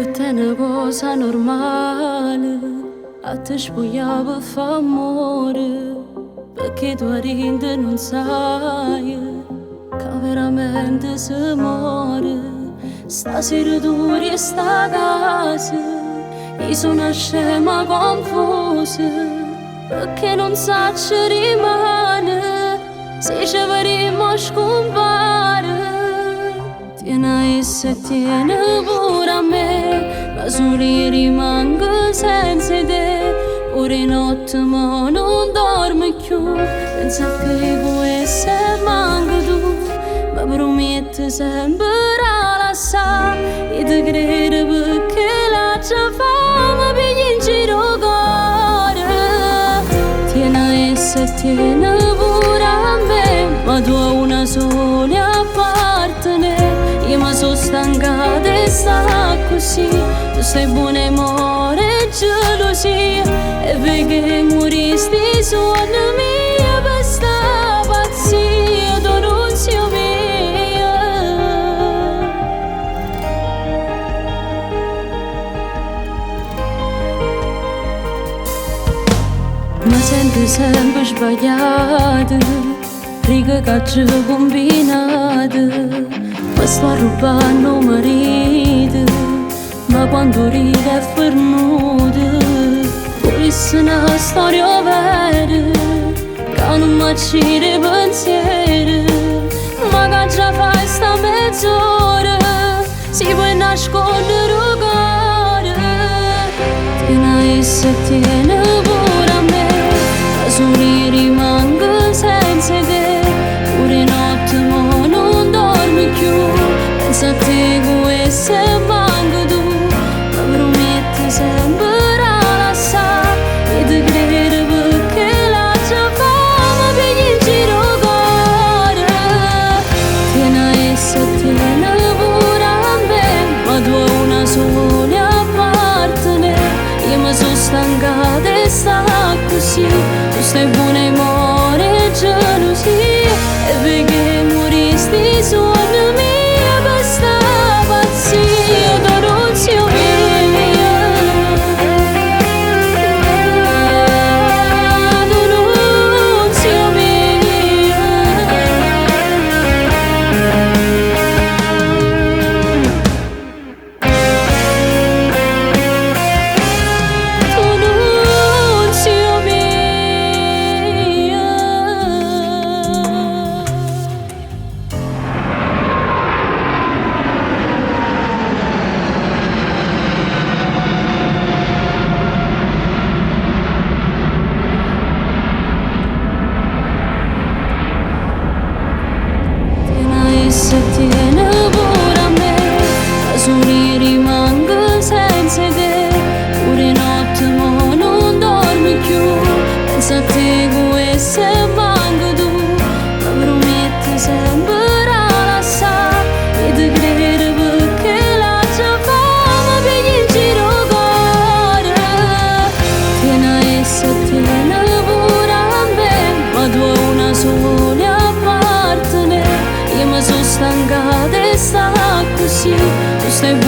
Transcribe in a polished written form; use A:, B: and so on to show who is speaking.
A: Pe te è 'na cosa normale a te spuglià p' fa ammore, pecchè tu arint nun saje ca veramente s' more. Stasera tu riest 'a cas, ij so 'na scema confusa, pecchè nun sacc riman si c' verimm o scumpar. Tien a ess e tien pur a me, ma sul ij rimang senza 'e te. Pur 'e nott mo nun dorm chiù, pens a che cu ess e manc tu. M' prumiett semp d' 'a lassà, ij t' crer pecchè l'aggia fa? M' pigl in gir 'o core. Tien a ess e tien pur a me, ma tu a una sola 'e appartenè. Ij m' so stancat 'e sta accussì, tu stai buon 'e more 'e gelusia e veg 'e murì sti suonn mij p' sta pazzia tu nun si 'o mij. M' sent semp sbagliat, ric c'aggio cumbinat, m' sto arrubbann 'o marit, ma quann 'o ric è fernut. Vuless 'na storia over, ca nun m'accir 'e pensier, ma c'aggia fa 'e sta mezz'ora si pò 'e nasconnere 'o core. Tien a ess e tien pur a me, ma sul ij rimang senza 'e te. Pur 'e nott mo nun dorm chiù, pens a te.